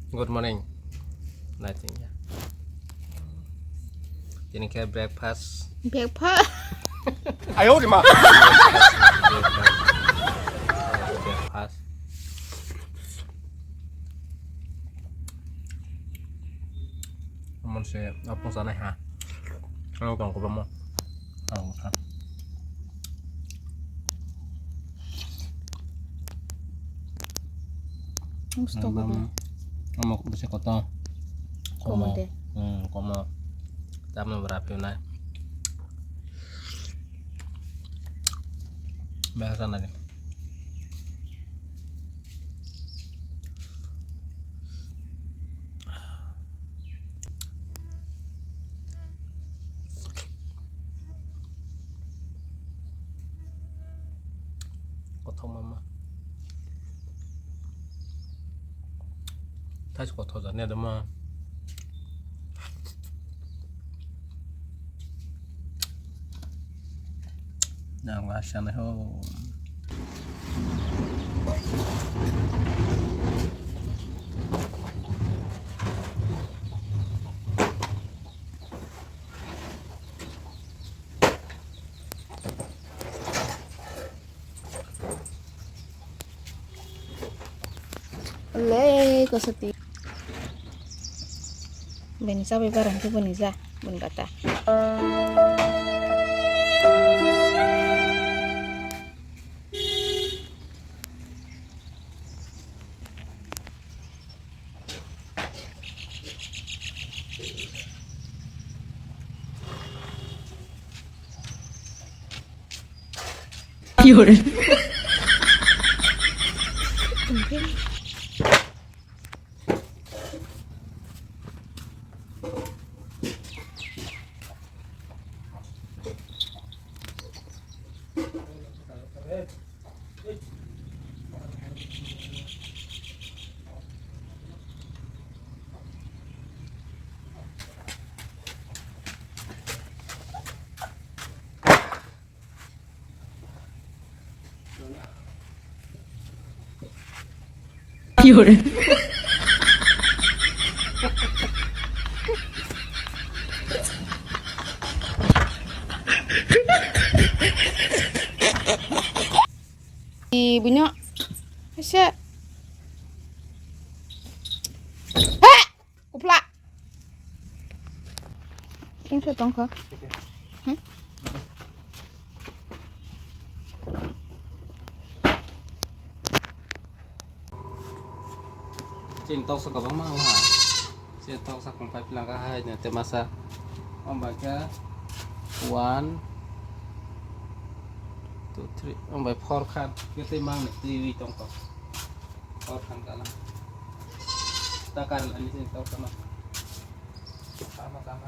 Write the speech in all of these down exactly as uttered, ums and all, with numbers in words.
Good morning. Naisingya. Tini khe breakfast. Breakfast. Breakfast. Omo se apung sanai ha. Ano tong ko bamo. Ang kha. Ang stok ko. Omo bisi koto. Komo de. Hmm, komo. Tamno bera pio nai. Behasa nai. Kothok mama. Thais kothok jani adama. Nang last sana ho. Le, kosoti. Bini chabai barang tu bini ja, bini kata. Ibino. Ese. He! Kupla. Kengsa tongkha. Hmm? Chini toksa kwbangma wngha. Chini toksa kung pai pila kha hai no te masa. Om bai khe one, two, three, om bai four khan. Khe tei mang ni twi wi tongkha. Four khan kana. Ta kar ani chini toksa no. Tama, tama.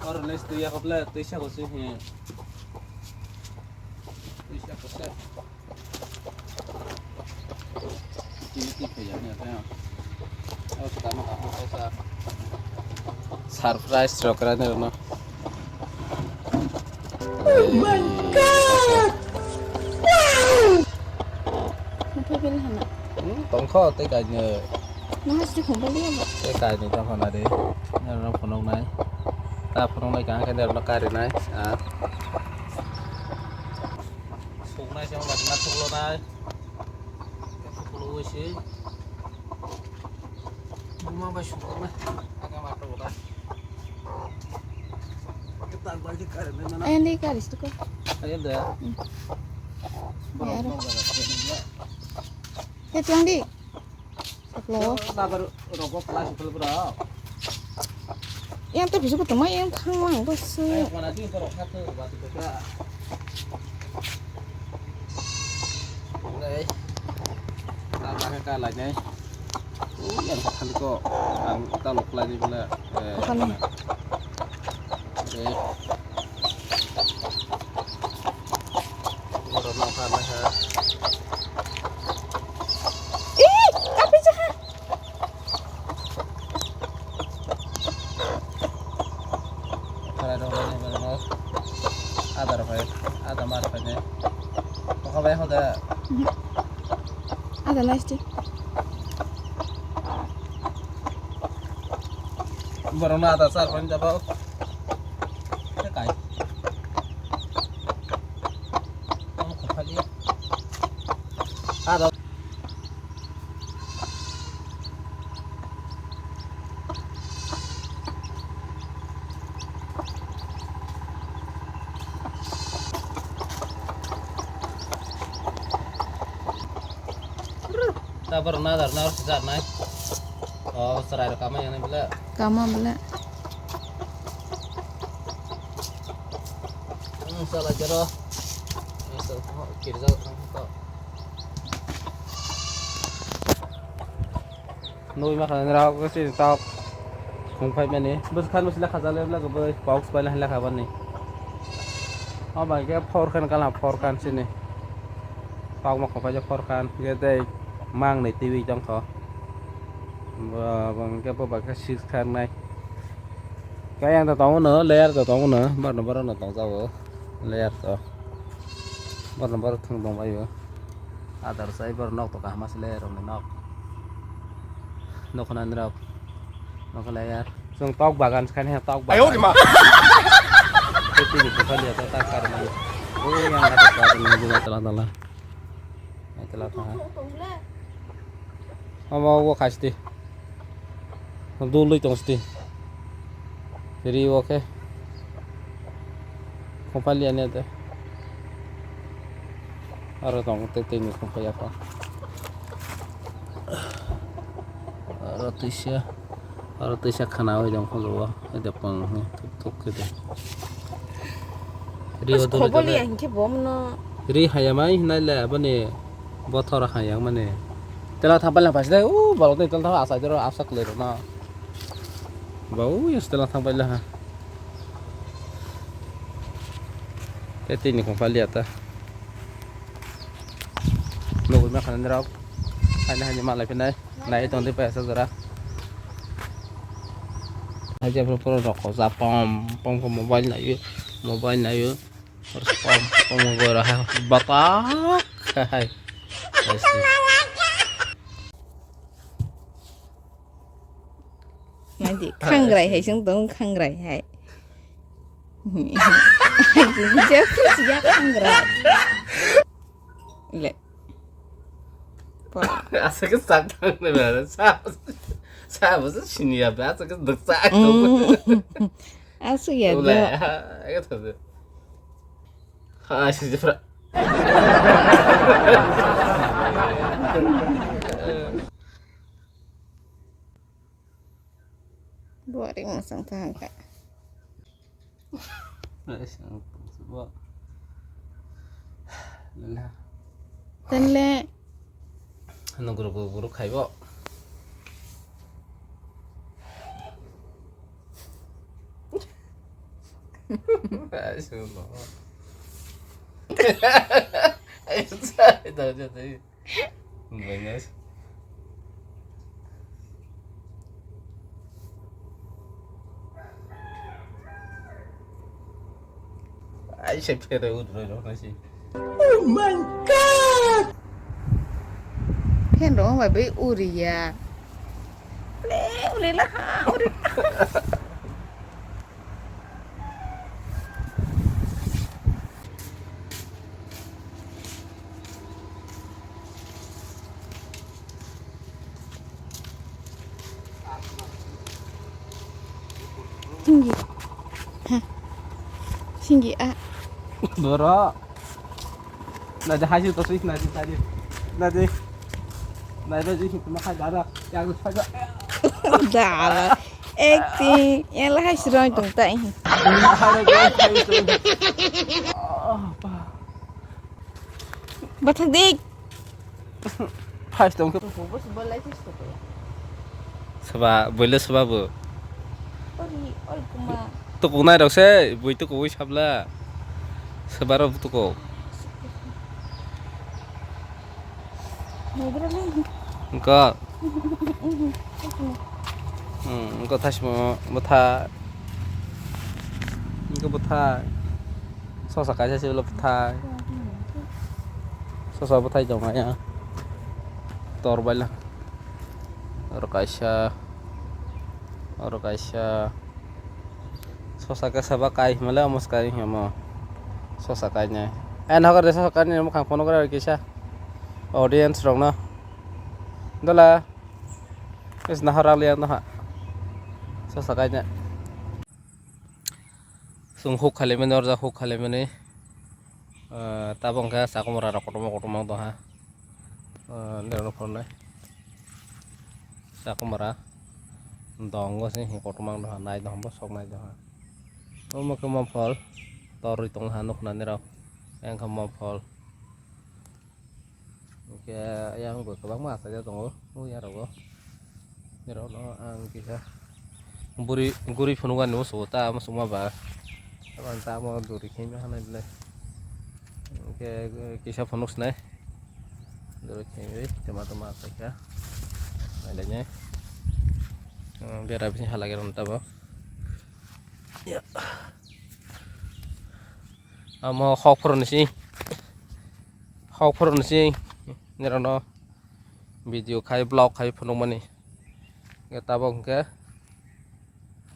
Oro les tuya kopla, tuisa kosi he. Tuisa kosi. Tini tini kaya ni apa ya? Oh, pertama kamu kosa. Surprise rok rani rano. Oh my God! Wow! Nang phai bini hana? Hmm, tongkho tei kainwi. Nang hasti khumbai liya ba? Tei kainwi tongkho na de. Nang phunuknai. Ta phunuknai kang khe nang karinai. Ah. Suknai se wng bai na thuklonai. Thukloi se. Buma bai suknai. Aga ma thuklai. Ayang di karis tu ko. Ayang da. Hmm. Borok ya, ada. Nong jaga. Ya, tuang di. Saklo. Nabar rogo kelas itu bro. Yang tu bisa ketemu yang khang bos. Ayo, mana di borok satu batu beda. Lai. Tama khe ka lai nai. U yang khan ko ang ta lok lai ni bela. Khan. Eh. Oro no kha lai ha. Ih, apa jahat? Khalai rok lai ni bela no. Ada rok hai, ada mar rok hai ne. Ada naisti. Borokno ada char pani jabo. Kai. Ada. Tabor nadar nar sijar nai. Oh, serai rok kama yang bela. Kama bela. Hmm, salah jero. Asal kirja tang to. Nui ma khan rao ko si tok. Khung phai mani. Bus khan bus la khaja le la ko box pai la la khaban ni. O bai ke four khan kala four khan sini. Tok ma khung phai four khan ke dei mang nei T V jong kho. Bo bang ke bo bai ke six khan nai. Kaya ang ta tongo no, layer ta tongo no, bar no bar no tong jago, layer to. Bar no bar thung tong bayo. Adar sai bar nok to kaham asle rong nok. Nok na nrok. Nok layer. Sung tok bagan sekarang ya tok bagan. Ayo di ma. Teti ni bukan dia to tak kar mai. Oh yang ada tok ni bunga telah telah. Ai telah telah. Ama wo khasti. Dului tong sti. Ri wo khe. Khopali ane te. Aro tong te te ni khopai apa. Aro tisa. Aro tisa khana oi dong khojo wo. Ede pang thuk thuk khe de. Ri wo dului khoboli tong. Ang khe bomno. Ri hayamai hinai le aboni bothor hayang mani. Tela thang paila paisle u balok de tela thang asai doro asa klero na. Ba u yes tela thang paila ha. Te tini kong palia ta. Nogoi ma khanani rok. Haina haini malai pinai. Nai tong di paisa jora. Haja pro pro rok ja pom pom ko mobile nayo. Mobile nayo. Pom pom mobile ha. Batak. Hai. Pasti. Nadi khangrai hai sing tong khangrai hai. Jepus ya khangrai. Le. Pa. Asa ke sak tang ne ba sa sa ba sa sini ya ba asa ke duk sa. Mm. Asu ya do. Ule. Asa ke to. Ha si jepra. Boring masang tangka. Tenle. Ano guru guru guru khaibo. Asu no. Asu sai da jadi. Buenas. Ai se phere udro ro na si. Oh my God! Phen ro bai bai uriya. Ule ule la ha uri. Singgi. Ha. Singgi a. Doro. Nadi haji to sih nadi tadi. Nadi. Nadi sih cuma kayak darah. Yang saja. Dala. Acting. Yang lah haji rong tung tai. Bathak dik. Phai tong khe. Tukubo se bolai se se. Saba, boile saba bo. Ori, ori kuma. Tukuk nai rok se, bui tukuk wi sabla. Saba rok tukuk. Naigra le. Engko. Hmm, engko thasmo bwtha. Engko bwtha. Sosa kaisa se ulo bwthai. Sosa bwthai tong maya. Tor baila. Oro kaisa. Oro kaisa. Sosa khe saba kai himale amo swkai himo. Sosa kainai. Ai nokar de sosa kainai mukhang phone kora kisa. Audience rokno. Dola. Is nahar ali ang doha. Sosa kainai. Chwng huk khalimani, orjak huk khalimani, ah, tabok hwnkhe chakwmwra rok kotorma kotorma wng tongha. Ah, nini rok phunuknai chakwmwra dongo se kotorma wng tongha, nai tongha, bwswk nai tongha. Omo khe mophol torwi tongha nukhnani rok, ayang khe mophol. Hwnkhe ayang bo kwbangma achaijak tongo, o yarogo. Norokno ang kisa bwrwi, guri phunukani muchungo ta muchungma ba. Aboni tamo duri khe ma hanai belai. Hwnkhe kisa phunuk sinai. Duri khe tama tama achaikha. Nailai nai. Bera bisi halai rw tabo. Ya. Amo hok phuruni si, hok phuruni si, nirano video khai, vlog khai phunukmani. Hwnkhe tabok hwnkhe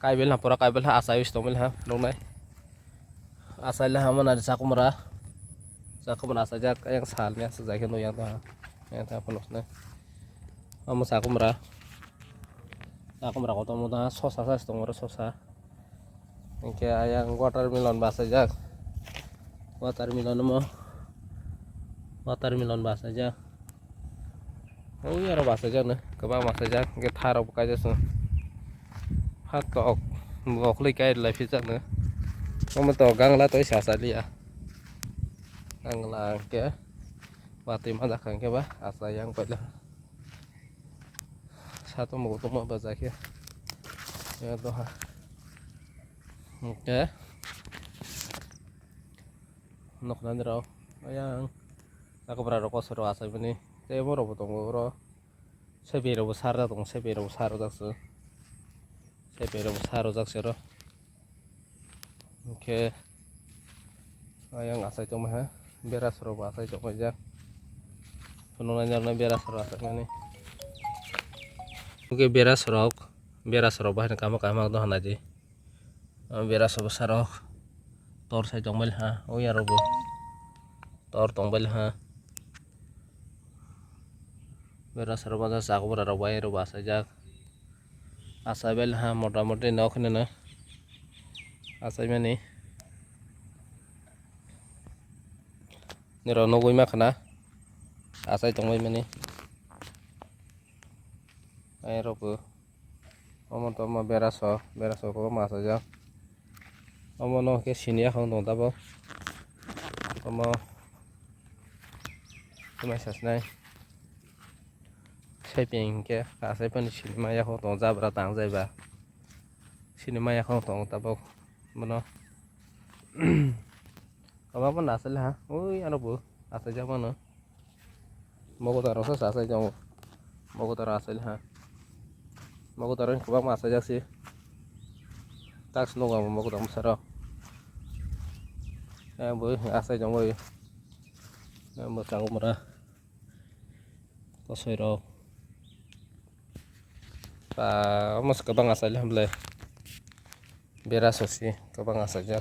kaibil ha, pura kaibil ha, achai wis tongmil ha, phunuknai. Achai le ha, mona chakwmwra, chakwmwra achaijak, ayang salni achajak khe nukya tongha, ayang tha phunuknai. Amo chakwmwra, chakwmwra kotorma tongha, sosa sa tongo oro sosa. Hwnkhe ayang watermelon bachaijak. Watermelon omo. Watermelon bachaijak. Ui aro bachaijak no. Kwbang bachaijak. Hwnkhe tharok bo kaijak chwng. Hatok. Bokhwlwi kai lai phijak no. Omo to gangla twi sa sa liya. Gangla hwnkhe. Watwi manjak kha hwnkhe ba. Asa yang paila. Satung bo tongma bajakhe. Ya doha. Hwnkhe nukhnani rok ayang chakwmwra rok kosoi rok achaimani tei borok bo tongo oro sepi rok bo sarjak tongo sepi rok bo sarjak se sepi rok bo sarjak se oro hwnkhe ayang achai tongmani ha bera sorok bo achai tonglaijak phunuknai norokno bera sorok achaimani hwnkhe bera sorok bera sorok bahai kama kama dohor naidi. Bera sobo sarok tor sai tongbail ha, o yarok bo tor tongbail ha. Bera sarok masa chakwmwra rok bai rok bo achaijak, achaibail ha mota moti nok hinwi no achaimani. Nirok nugwi mankha na achai tongbaimani. Airok bo. Omo tongma beraso, beraso kwbangma achaijak. Omo no khe sini yakhwng tongo tabok. Omo tei mai sasinai. Seping hinkhe achai phano sini ma yakhwng tongo jabra tangjai ba. Sini ma yakhwng tongo tabok bono. Kwbangma no achailai ha. Ui ano bo achaijak mano. Mogodar rok se achai tongo. Mogodar achai ha. Mogodar kwbangma achaijak se. Task nokha mogodar bwsarok. Bo achai tongwi. Bo chakwmwra. Kosoi rok. Omo se kwbang achailai hamlai. Bera sosi kwbang achaijak.